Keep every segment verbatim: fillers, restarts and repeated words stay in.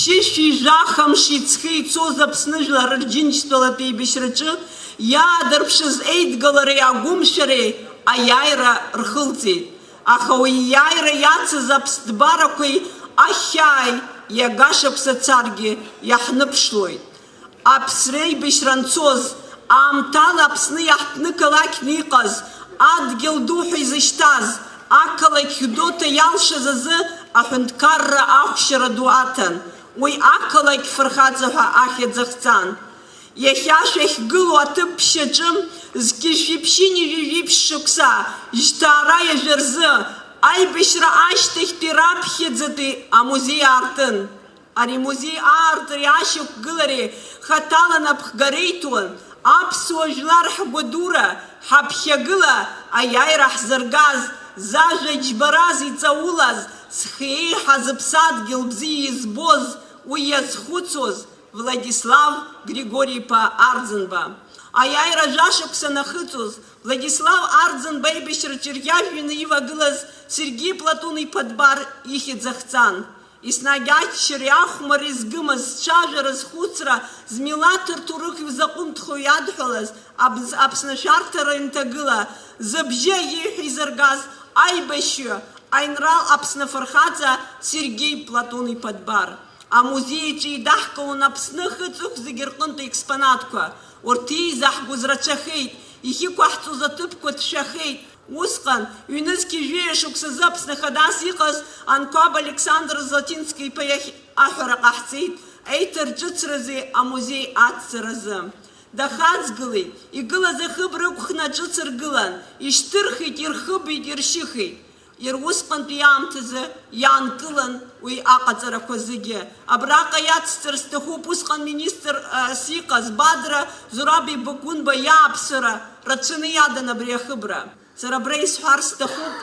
Шьышәи жәаха мши ҵхи ицоз Аԥсны жәлар Рџьынџьтәылатә еибашьраҿы иаадырԥшыз еидгылареи агәымшәареи аиааира рхылҵеит. Аха уи иааира иацыз аԥсҭбарақәеи ахьааи иага шықәса царгьы иаҳныԥшлоит. Аԥсра еибашьра анцоз, аамҭала Аԥсны иаҳҭны қалақьны иҟаз, адгьыл ду ҳәа изышьҭаз, ақалақь Гәдоуҭа иалшаз азы аҳәынҭқарра ахәшьара ду аҭан. Уи ақалақь фырхаҵа ҳәа ахьӡ ахҵан. Иахьа шәахьгылоу аҭыԥ ԥшьаҿы зқьи жәшәи ԥшьынҩажәи жәиԥшь шықәса, жьҭаара ҩажәа рзы, аибашьра ашьҭахьтәи раԥхьаӡатәи амузеи аартын. Ари амузеи аартреи ашьақәгылареи хаҭала напхгара иҭон, аԥсуа жәлар ҳгәадура, ҳаԥхьагыла аиааира ҳзыргаз, зажәа џьбараз иҵаулаз, зхы еиҳаз, зыԥсадгьыл бзиа избоз, уи иазхәыцуаз Владислав Григори-иԥа Арӡынба. Аиааира жәашықәса анахыҵуаз, Владислав Арӡынба аибашьраҿы ирӷьажәҩаны ивагылаз Сергеи Платон-иԥа Дбар ихьӡ ахҵан. Еснагь аччареи ахәмарреи згымыз, зцәажәара, зхәыцра, змилаҭ рҭоурых иузаҟәымҭхо иадҳәалаз, абз-, Аԥсны ашәарҭара инҭагыла, зыбжьы аиеиҳәа изыргаз аибашьҩы, аинрал Аԥсны афырхаҵа Сергеи Платон-иԥа Дбар. Амузеи аҿы еидаҳкылон Аԥсны ахы-аҵыхә зегьы рҟынтә аекспонатқәа. Урҭ еизаҳгоз рацәахеит, иахьықәаҳҵоз аҭыԥқәа ҭшәахеит. Усҟан, ҩнызқьи жәаҩа шықәсазы Аԥсны Ахадас иҟаз Анқәаб Александр Златински-иԥа иахь аҳәара ҟаҳҵеит аиҭарҿыцразы амузеи ацҵаразы. Дахаҵгылеит, игылаз ахыбра ықәхны аҿыц ргылан, ишьҭырхит, ирхыбит, иршьыхит. Иара усҟантәи аамҭазы иаанкылан уи аҟаҵарақәа зегьы. Абраҟа иацсҵар сҭахуп усҟан министр, а, сиҟаз Бадра Зураб-иԥа Гәынба иааԥсара рацәаны иадан абри ахыбра. Сара абра исҳәар сҭахуп,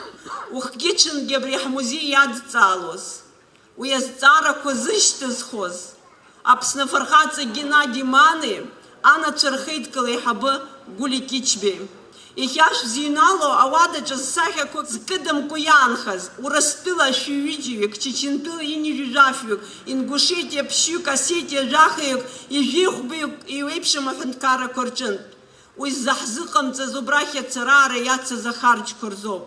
ухгьы-ҽынгьы абри ҳмузеи иадҵаалоз. Уи азҵаарақәа зышьҭызхуаз Аԥсны афырхаҵа Геннади Мани, анацәа рхеидкыла аиҳабы Гулиа Кичбеи. Иахьа шәзыҩнало ауадаҿы зсахьақәа зкыдамкәа иаанхаз, Урыстәыла шәи ҩыџьаҩык, Чечентәыла ҩынҩажәи жәафҩык, Ингушетиа ԥшьҩык, Осетиа жәахаҩык, ҩажәи хәбаҩык еиуеиԥшым аҳәынҭқаррақәа рҿынтә. Уи заҳзыҟамҵаз убрахь ацараара иацыз ахарџьқәа рзоуп.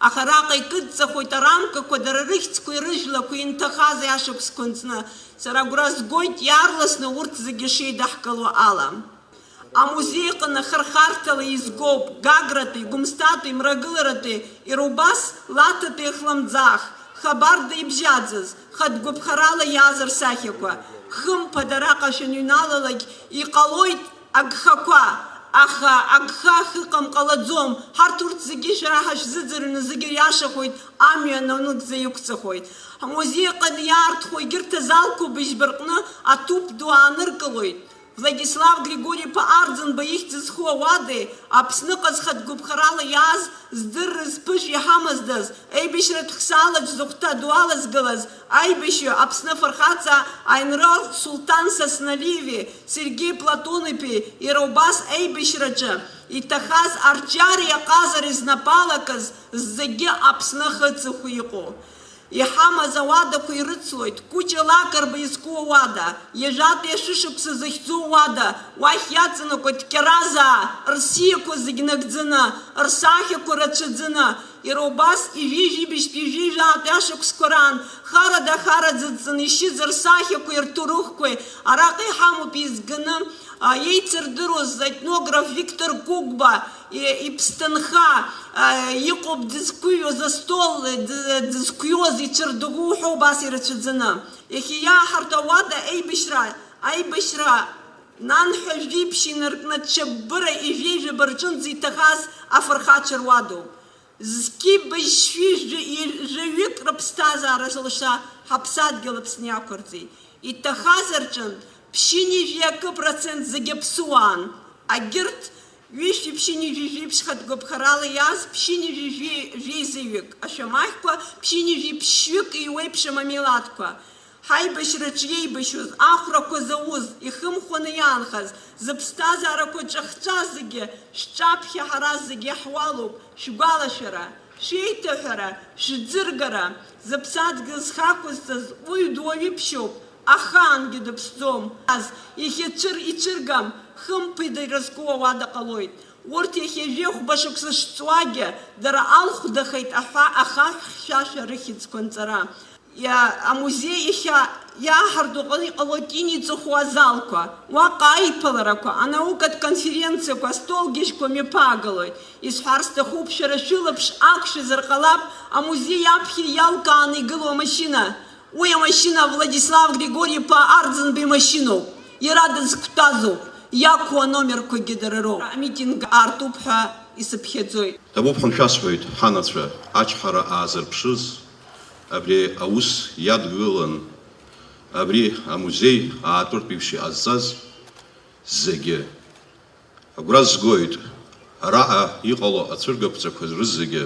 Аха араҟа икыдҵахоит арамкақәа, дара рыхьӡқәеи рыжәлақәеи инҭахаз ашықәсқәа нҵны. Сара агәра згоит иаарласны урҭ зегьы шеидаҳкыло ала. Амузеи аҟны хырхарҭала изгоуп Гагратәи, Гәымсҭатәи, Мрагыларатәи, иара убас Лаҭатәи ахлымӡаах, хабарда ибжьаӡыз, хатә гәаԥхарала иааз рсахьақәа. Хымԥада араҟа шәанҩналалак иҟалоит, агхақәа, аха агха ахьыҟам ҟалаӡом, ҳарҭ урҭ зегьы шәара ҳашәзыӡырҩны зегьы иашахоит, амҩа анагӡа иқәҵахоит. Ҳмузеи аҟны иаартхо егьырҭ азалқәа быжьба рҟны аҭыԥ ду ааныркылоит. Владислав Григори-иԥа Арӡынба ихьӡ зху ауадеи, Аԥсныҟа зхатә гәаԥхарала иааз, здырра зԥышә иҳамаздаз, аибашьратә хсаалаҿ зыхәҭа ду алазгалаз, аибашьҩы Аԥсны афырхаҵа аинрал Сулҭан Сасналиеви Сергеи Платон-иԥеи иара убас аибашьраҿы иҭахаз арҿиареи аҟазареи знапы алакыз зегьы Аԥсны ахы-аҵыхәа иҟоу. Иҳамаз ауадақәа ирыцлоит, Кәыҷа Лакрба изку ауада, ҩажәатәи ашәышықәса захьӡу ауада, уахь иаҵанакуеит Кьаразаа, рсиақәа зегь нагӡаны, рсахьақәа рацәаӡаны, иара убас ижәижәибжьтәи ижәижәаатәи ашықәсқәа раан, харада-хараӡа дҵаны ишьыз рсахьақәеи рҭоурыхқәеи араҟа иҳамоуп еизганы, а, еицырдыруаз етнограф Виктор Гәыгәба, и-, иԥсҭынха, а, иҟоуп дызқәыҩуаз астол, д-, дызқәыҩуаз ицәырдыгәу ҳәа убас ирацәаӡаны. Иахьа иааҳарту ауада аибашьра, аибашьра нанҳәа жәиԥшь инаркны ачаббыра ижәеижәаба рҿынӡа иҭахаз афырхацәа руадоуп. Зқьи быжьшәи жәа-, жәаҩык рыԥсҭазаара лаша ҳаԥсадгьыл Аԥсны иақәырҵеит. Иҭахаз рҿынтә ԥшьынҩажәи акы процент зегьы аԥсуаан. Агьырҭ ҩышәи ԥшьынҩажәи жәиԥшь хатә гәаԥхарала иааз ԥшьынҩажәи жәи-, жәеизаҩык, ашәамахьқәа ԥшьынҩажәи ԥшьҩык еиуеиԥшым амилаҭқәа. Ҳаибашьраҿы иеибашьуаз, ахәрақәа зауз, ихымхәаны иаанхаз, зыԥсҭазаарақәа ҿахҵәаз зегьы шәҿаԥхьа ҳара зегьы ҳуалуп, шәгәалашәара, шәеиҭаҳәара, шәӡыргара, зыԥсадгьыл зхы ақәызҵаз уаҩ дуаҩы ԥшьоуп, Ахаангьы дыԥсӡом. Ас, иахьа цәыр ицәыргам, хымԥада ирызку ауада ҟалоит. Урҭ иахьа жәохәба шықәса шҵуагьы, дара алхәдахеит аҳәа-, ахаҳә хьшәашәа рыхьӡқәа нҵара. Иа-, амузеи иахьа иааҳарту ҟа-, иҟало тини иҵыхәо азалқәа, уаҟа аиԥыларақәа, анаукатә конференциақәа, астолгьежьқәа мҩаԥаагалоит. Исҳәар сҭахуп, шәара шәылаԥш ақәшәазар ҟалап, амузеи аԥхьа иалкааны игылоу амашьына. Уи амашьына Владислав Григори-иԥа Арӡынба имашьыноуп. Иара дызқәтәазоуп. Иақәу аномерқәагьы дара роуп. Амитинг аартуп ҳәа исыԥхьаӡоит. Ҭабуп ҳәа шәасҳәоит, ҳанацәа, ачҳара аазырԥшыз, абри аус иадгылан, абри амузеи аатәыртә еиԥш иҟазҵаз зегьы. Агәра згоит, араҟа иҟало ацәыргақәҵақәа рызегьы,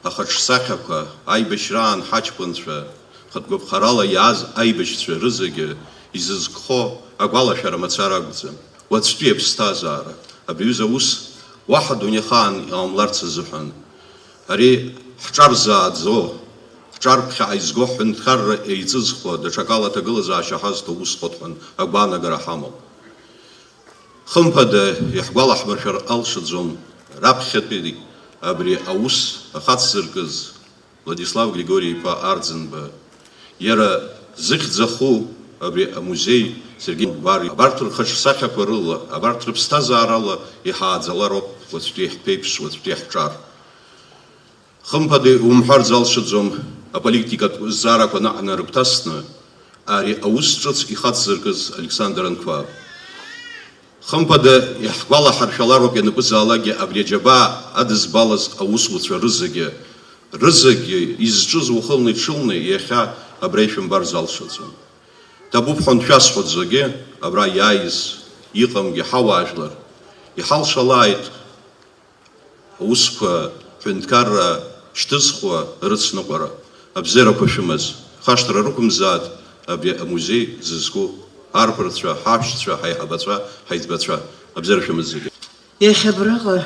ахаҿсахьақәа, аибашьраан ҳаҷкәынцәа, хатә гәаԥхарала иааз аибашьцәа рызегьы изызкхо агәалашәара мацара акәӡам. Уаҵәтәи аԥсҭазаара, абри аҩыза аус уаҳа дунеихаан иҟамларц азыҳәан, ари ҳҿар зааӡо, ҳҿар ԥхьаҟа изго ҳҳәынҭқарра еиҵызхуа, даҽакала аҭагылазаашьа ҳазҭо усхоит ҳәа агәаанагара ҳамоуп. Хымԥада, иаҳгәалаҳмыршәар алшаӡом, раԥхьатәи абри аус ахацзыркыз Владислав Григори-иԥа Арӡынба, иара зыхьӡ аху абри амузеи Сергеи Гәбар, абарҭ рхаҿсахьақәа рыла, абарҭ рыԥсҭазаарала иҳааӡалароуп уаҵәтәи ҳԥеиԥш, уаҵәтәи ҳҿар. Хымԥада, иумҳәар залшаӡом, аполитикатә зҵаарақәа наҟ-наҟ рыгәҭасны, ари аус ҿыц ихацзыркыз Александр Анқәаб. Хымԥада, иаҳгәалаҳаршәалароуп ианакәызаалакгьы абри аџьабаа адызбалаз аусуцәа рызегьы, рызегьы изҿыз уахынла-ҽынла иахьа абра ишәымбар залшаӡом. Ҭабуп ҳәа аншәасҳәа зегьы абра иааиз, иҟамгьы ҳауаажәлар, иҳалшалааит. Аусқәа ҳҳәынҭқарра шьҭызхуа рыцныҟәара, абзиарақәа шәымаз, хашҭра рықәымзааит абри амузеи зызку арԥарцәа, ҳаҳәшьцәа, ҳаиҳабацәа, ҳаиҵбацәа, абзиара шәымаз зегьы. Иахьа абраҟа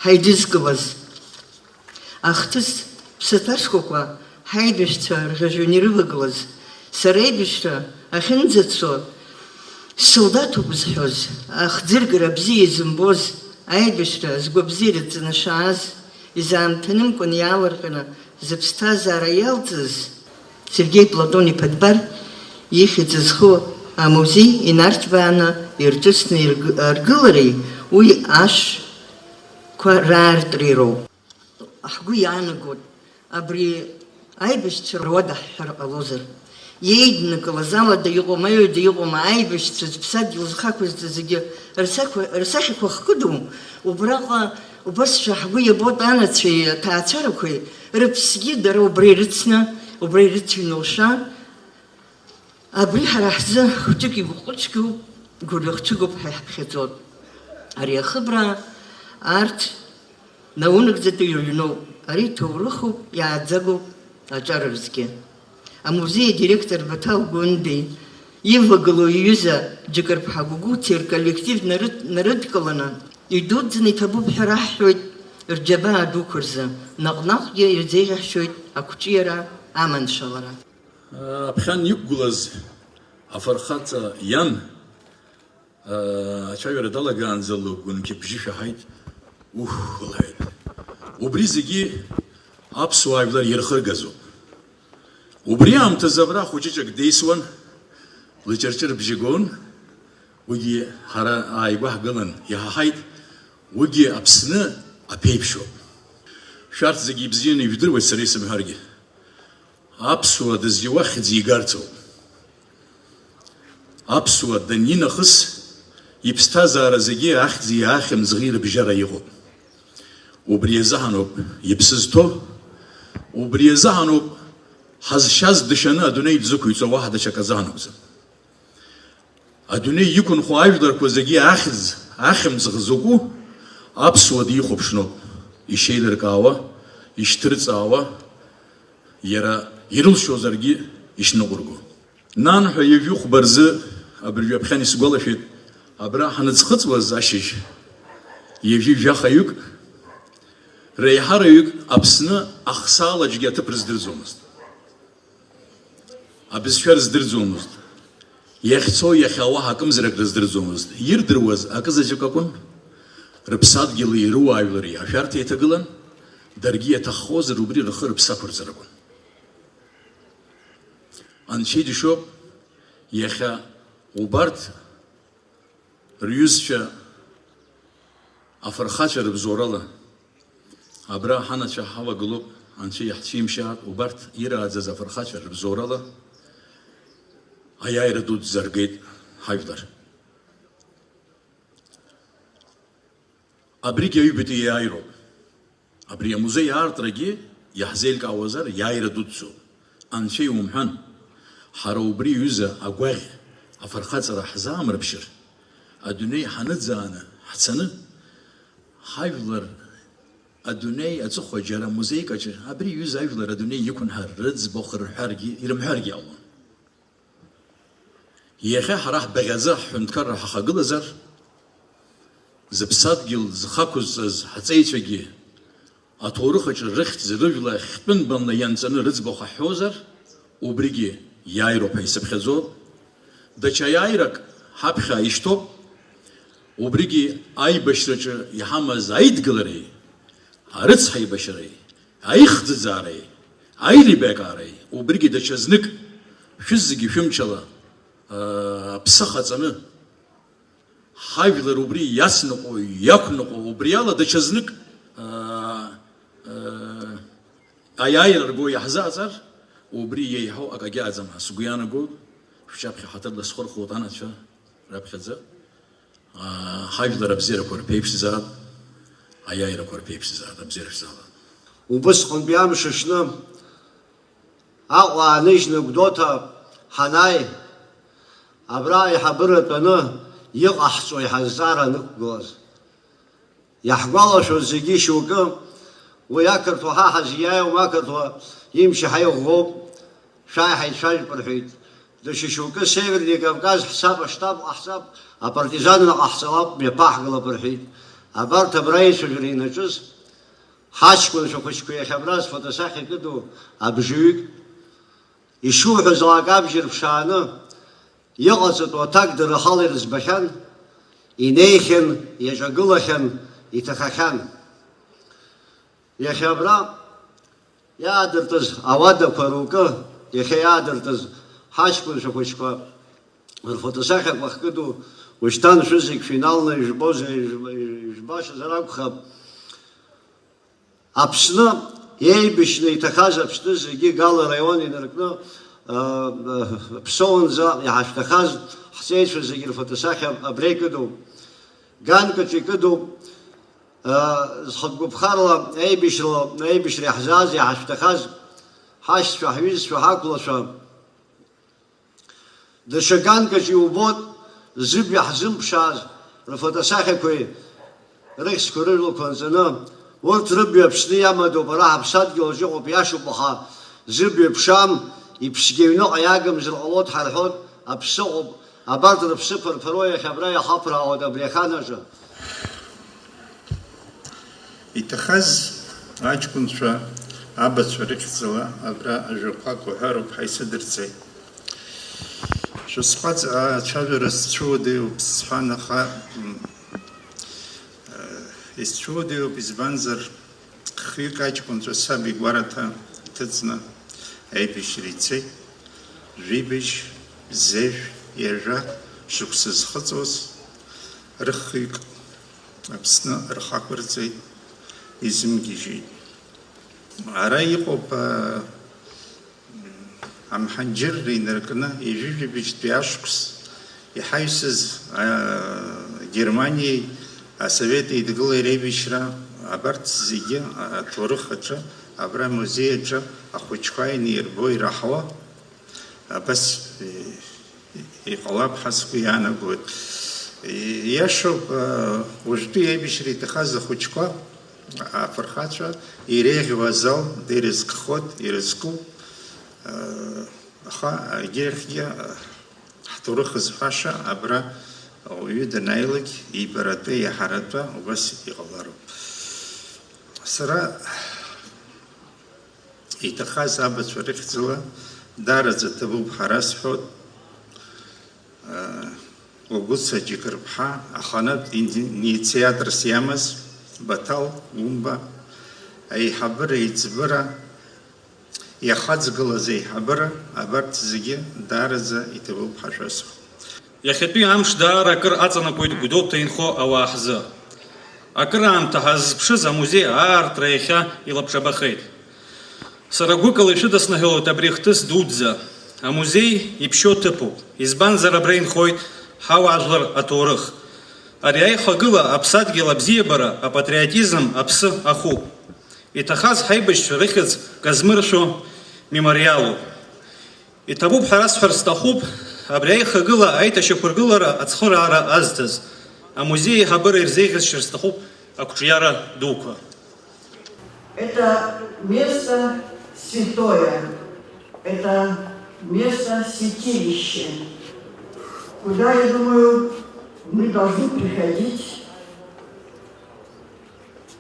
ҳаидызкылаз ахҭыс ԥсаҭашкәакәа ҳаибашьцәа рӷьажәҩан ирывагылаз, сара аибашьра ахьынӡацо, ссолдаҭуп зҳәоз, ахӡыргара бзиа изымбоз, аибашьра згәабзиара ҵанашааз, изаамҭанымкәан иаалырҟьаны зыԥсҭазаара иалҵыз, Сергеи Платон-иԥа Дбар ихьӡ зху амузеи инарҭбааны ирҿыцны ирг-, аргылареи уи ашәқәа раартреи роуп. Ҳгәы иаанагоит, абри аибашьцәа руадаҳҳәар ҟалозар. Иеиднакылаз алада иҟоума, аҩада иҟоума, аибашьцәа зыԥсадгьыл зхақәызҵаз зегьы рсақәа-, рсахьақәа хкыду, убраҟа убасшәа ҳгәы иабоит анацәеи аҭаацәарақәеи, рыԥсгьы дара убра ирыцны, убра ирыцыҩны лша. Абри ҳара ҳзы хәыҷык игәыхәыҷгьоуп, гәырҩа-хәыҷыгоуп ҳәа иҳаԥхьаӡоит. Ари ахыбра арҭ наунагӡатәи рыҩноуп, ари ҭоурыхуп, иааӡагоуп аҿар рзгьы. Амузеи адиректор Баҭал Гәындеи ивагылоу иҩыза Џьыкырԥҳа Гәыгәуҭи рколлектив нарыд-, нарыдкыланы, идуӡӡаны иҭабуп ҳәа раҳҳәоит рџьабаа дуқәа рзы, наҟ-наҟгьы ирзеиӷьаҳшьоит ақәҿиара, аманшәалара. Аԥхьан иқәгылаз афырхаҵа иан, ацәажәара далагаанӡа лгәынқьабжьы шәаҳаит, ух, лҳәеит. Убри зегьы аԥсуаа жәлар ирхыргазоуп. Убри аамҭазы абра хәыҷыҷак деисуан, лыҷырҷырбжьы гон, уигьы ҳара ааигәа ҳгылан иҳаҳаит, уигьы Аԥсны аԥеиԥшоуп. Шәарҭ зегьы ибзианы ижәдыруеит сара исымҳәаргьы. Аԥсуа дызиуа хьӡ игарц ауп. Аԥсуа данинахыс, иԥсҭазаара зегьы ахьӡи ахьымӡӷи рыбжьара иҟоуп. Убри азыҳәаноуп иԥсы зҭоу, убри азыҳәаноуп ҳазшаз дышаны адунеи дзықәиҵо, уаҳа даҽакы азыҳәан акәӡам. Адунеи иқәынхо ажәларқәа зегьы ахьӡ, ахьымӡӷ закәу аԥсуа дихәаԥшноуп, ишеилыркаауа, ишьҭырҵаауа, иара ирылшозаргьы ишныҟәырго. Нанҳәа ҩажәи хәба рзы абыржәы аԥхьан исгәалашәеит, абра ҳаныӡхыҵуаз ашьыжь, ҩажәи жәахаҩык, реиҳараҩык Аԥсны ахсаалаҿгьы аҭыԥ рыздырӡомызт. Абызшәа рыздырӡомызт. Иахьцо, иахьаауа акымзарак рыздырӡомызт. Ирдыруаз акызаҵәык акәын. Рыԥсадгьыли рыуаажәлари ашәарҭа еиҭагылан, даргьы иаҭаххозар убри рхы рыԥсы ақәырҵар акәын. Анцәа иџьшьоуп, иахьа убарҭ рҩызцәа афырхацәа рыбзоурала абра ҳанацәа ҳалагылоуп, Анцәа иаҳцәимшьааит, убарҭ ирааӡаз афырхацәа рыбзоурала аиааира дуӡӡа ргеит ҳажәлар. Абригь аҩбатәи иааироуп. Абри амузеи аартрагьы иаҳзеилкаауазар иааира дуӡӡоуп. Анцәа иумҳәан, ҳара убри ҩыза агәаӷь афырхаҵара ҳзаамырԥшыр, адунеи ҳаныӡааны ҳцаны, ҳажәлар адунеи аҵыхәа џьара музеик аҿы абри ҩыза ажәлар адунеи иқәынҳар рыӡбахә рҳәаргьы, ирымҳәаргьы ҟалон. Иахьа ҳара ҳбаӷьаӡа ҳҳәынҭқарра ҳахагылазар, зыԥсадгьыл зхы ақәызҵаз ҳҵеицәагьы аҭоурых аҿы рыхьӡ рыжәла ахьтәы нбанла ианҵаны рыӡбахә ҳҳәозар, убригьы иааироуп ҳәа исыԥхьаӡоит. Даҽа аиааирак ҳаԥхьа ишьҭоуп, убригьы аибашьраҿы иҳамаз аидгылареи, арыцҳаибашьареи, аихӡыӡаареи, аилибакаареи, убригьы даҽазнык, шәызегьы шәымчала, аа, аԥсы хаҵаны, ҳажәлар убри иацныҟәо, иақәныҟәо, убриала даҽазнык, аа, аа, аиааира рго иаҳзааӡар, убри иеиҳау акагьы аӡам ҳәа сгәы иаанагоит, шәҿаԥхьа ҳаҭырла схырхуеит анацәа раԥхьаӡа. Аа, ҳажәлар абзиарақәа рԥеиԥшзаап, аиааирақәа рԥеиԥшзаап, абзиара шәзаалап. Убысҟантәи амш аҽны, Аҟәа ааныжьны Гәдоуҭа ҳанааи, абра аиҳабыра тәаны иҟаҳҵо иҳазҵаара анықәгылаз. Иаҳгәалашәоит зегьы шьоукы, уи ақырҭуа ҳа ҳазиааиуам, ақырҭуа имч иаҳа иӷәӷәоуп, шәааи ҳаицәажәап рҳәеит. Даҽа шьоукы Северный Кавказ ҳцап, аштаб ҟаҳҵап, апартизанра ҟаҳҵалап, мҩаԥаҳгалап рҳәеит. Абарҭ абра аицәажәара инаҿыз ҳаҷкәынцәа хәыҷқәа иахьа абра зфотосахьа кыду абжаҩык, ишуҳәозалак абџьар ԥшааны, иҟаҵатәу аҭак дара рхала ирыӡбахьан, инеихьан, иаҿагылахьан, иҭахахьан. Иахьа абра иаадыртыз ауадақәа рукы, иахьа иаадыртыз ҳаҷкәынцәа хәыҷқәа рфотосахьақәа ахькыду, ушьҭан шәызегь шәиналны ижәбозеи, ижәб-, ижәбашазар акәхап. Аԥсны еибашьны иҭахаз Аԥсны зегьы Гала араион инаркны, а, а, Ԥсоунӡа иҳашәҭахаз ҳҵеицәа зегьы рфотосахьа абра икыдуп. Ганкаҿ икыдуп. А, зхатә гәаԥхарала аибашьрала, аибашьра иаҳзааз, иҳашәҭахаз ҳашьцәа, ҳҩызцәа, ҳақәлацәа. Даҽа ганкаҿ иубоит, зыбҩа ҳзымԥшааз рфотосахьақәеи рыхьӡқәа рыжәлақәа анҵаны, урҭ рыбаҩ Аԥсны иамадоуп, ара ҳаԥсадгьыл аҿы иҟоуп, иашоуп, аха зыбаҩ ԥшам, иԥсгьы аҩныҟа иагымзар ҟалоит ҳарҳәоит, аԥсы ыҟоуп, абарҭ рыԥсы ԥырԥыруа иахьа абра иахаԥраауеит абри ахан аҿы. Иҭахаз аҷкәынцәа абацәа рыхьӡала абра ажәақәак уҳәароуп ҳәа исыдырҵеит. Шәысҟәаҵ, ацәажәара сцәыуадаҩуп сҳәан, аха, м, э, исцәыуадаҩуп, избанзар, хҩык аҷкәынцәа саб игәараҭа иҭыҵны аибашьра ицеит. Жәибжь, зежә, ҩажәа шықәса зхыҵуаз рыхҩык Аԥсны рхақәырҵеит, изымгьежьит. Ара иҟоуп, а, амҳаџьырра инаркны, ҩажәижәибжьтәи ашықәс иҳаҩсыз, а, Германиеи Асовет Еидгылеи реибашьра, абарҭ зегьы аҭоурых аҿы, абра амузеи аҿы ахәыҷқәа инирбо ираҳауа, абас, э, иҟалап ҳәа сгәы иаанагоит. Иашоуп, э, уажәтәи аибашьра иҭахаз ахәыҷқәа, афырхацәа иреиӷьу азал ирызкхоит, ирызку, э, аха егьырахьгьы, э, ҳҭоурых зҳәаша абра ауаҩы данааилак ибаратәы, иаҳаратәы убас иҟалароуп. Сара иҭахаз абацәа рыхьӡала даараӡа ҭабуп ҳәа расҳәоит. Гәыгәыца Џьықырԥҳа, аханатә ини-, инициаторс иамаз Баҭал Гәымба, аиҳабыра еиҵбыра иахаҵгылаз аиҳабыра, абарҭ зегьы даараӡа иҭабуп ҳәа шәасҳәап. Иахьатәи амш даара акыр аҵанакуеит Гәдоуҭа инхо ауаа ҳзы. Акыраамҭа ҳаззыԥшыз амузеи аартра иахьа илабҿабахеит. Сара гәыкала ишәыдысныҳәалоит абри ахҭыс дуӡӡа. Амузеи иԥшьоу ҭыԥуп, избанзар абра инхоит ҳауаажәлар аҭоурых. Ари аихагыла аԥсадгьыл абзиабара, апатриотизм аԥсы ахуп. Иҭахаз ҳаибашьцәа рыхьӡ казмыршәо мемориалуп. Иҭабуп ҳәа расҳәар сҭахуп, абри аихагыла аиҭашьақәыргылара ацхыраара азҭаз, амузеи аиҳабыра ирзеиӷьасшьар сҭахуп ақәҿиара дуқәа. Это место святое, это место святилище, куда, я думаю, мы должны приходить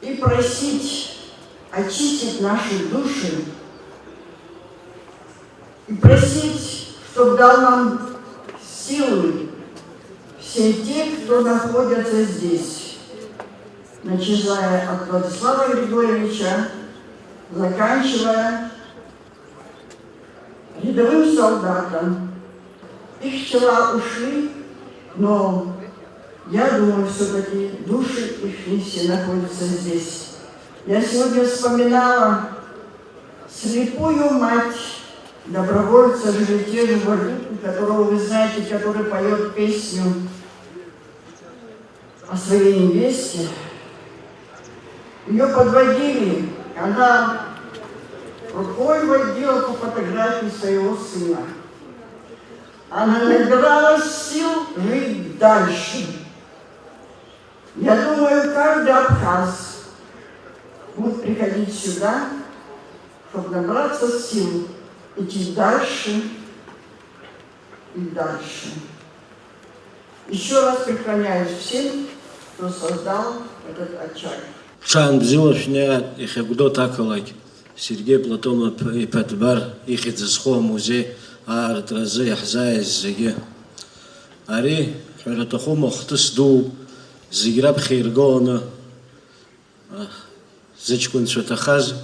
и просить очистить наши души, и просить, чтоб дал нам силы все те, кто находятся здесь, начиная от Владислава Григорьевича, заканчивая рядовым солдатам. Их тела ушли, но я думаю, все-таки души их все находятся здесь. Я сегодня вспоминала слепую мать добровольца Желетежева Люку, которого вы знаете, который поет песню о своей невесте. Ее подводили, она рукой водила по фотографии своего сына. Она набиралась сил жить дальше. Я думаю, каждый абхаз будет приходить сюда, чтобы набраться сил, идти дальше и дальше. Еще раз преклоняюсь всем, кто создал этот очаг. Ҽаанбзиала шәнеи, иахьа Гәдоуҭа ақалақь, Сергеи Платон иԥа Ҭбар ихьӡ зху амузеи аартразы иаҳзааиз зегьы. Ари, ҳәара аҭахума, хҭыс дууп, зегь раԥхьа иргыланы, зыҷкәынцәа ҭахаз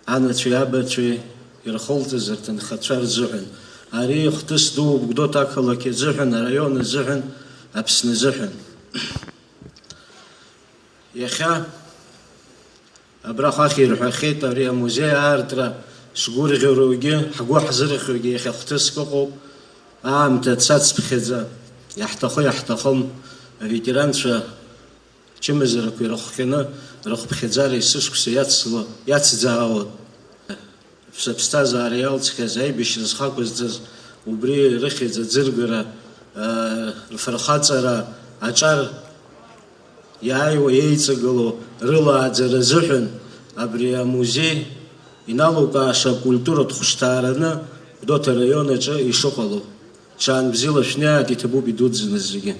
анацәеи абацәеи ирхылҵыз рҭынхацәа рзыҳәан. Ари хҭыс дууп Гәдоуҭа ақалақь азыҳәан, араион азыҳәан, Аԥсны азыҳәан. Иахьа абрахь ахь ирҳәахьеит, ари амузеи аартра шгәырӷьаругьы, ҳгәы ҳзырхьугьы иахьа хҭыск ыҟоуп, аамҭа цацԥхьаӡа, иаҳҭаху-иаҳҭахым аветеранцәа ачымазарақәа ирыхҟьаны, рыхԥхьаӡара есышықәса иацло, иацӡаауа. Сыԥсҭазаара иалҵхьаз, аибашьра зхы ақәызҵаз, убри рыхьӡ аӡыргара, аа, рфырхаҵара аҿар иааиуа, еиҵагылоу рылааӡара азыҳәан абри амузеи иналукааша акультуратә хәышҭаараны Гәдоуҭа араион аҿы ишыҟало. Ҽаанбзиала шәнеиааит, иҭабуп идуӡӡаны зегьы.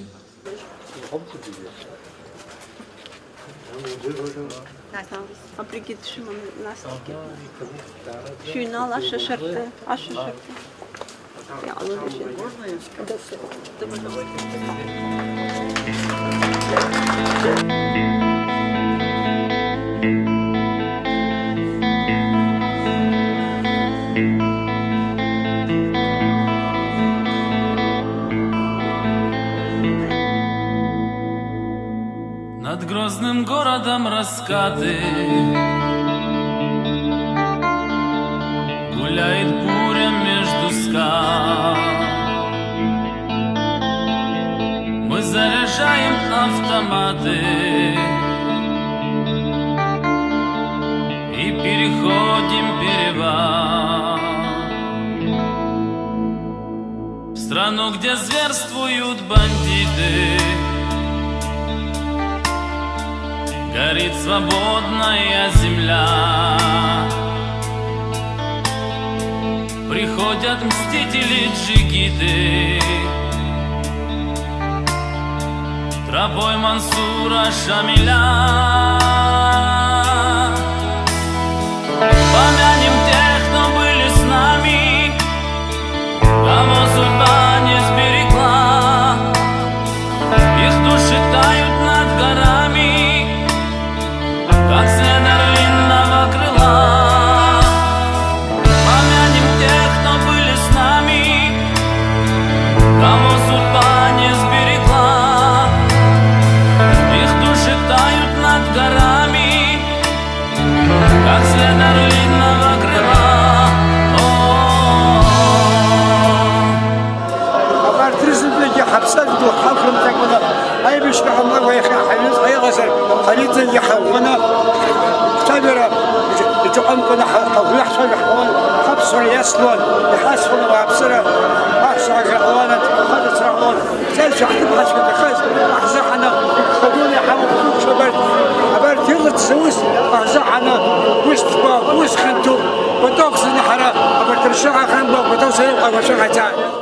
Абригьы дшәымам, насгьы. Шәыҩнала, ашәашәырҭа, ашәашәырҭа. Иҟалоит, ишәыҳәа. Над грозным городом раскаты гуляет буря между скал. Мы заряжаем автоматы и переходим перевал. В страну, где зверствуют бандиты, горит свободная земля. Приходят мстители-джигиты тропой Мансура Шамиля. Помянем тех, кто были с нами, кого судьба не сберегла. Абри ҳцәажәа ҳҟалон, ҳаԥсуара иацлон, иҳацлон ауааԥсыра, аҳәса ҳаӷьаҟалон, аҭыԥҳацәа ҳцәаҳалон, ҳҵаҩцәа ҳҭыԥҳацәа иҭахыз ҳзыҳаны, ҳхадуны иҳамоуп ҳәа абарҭ, абарҭ ирыцыз аус ҳзыҳаны, ус ҭбаауп, ус хьанҭоуп, паток зны ҳара абарҭ ршьа ҳахьамбо, паток саиҟәа агәацәа ҟаиҵааит.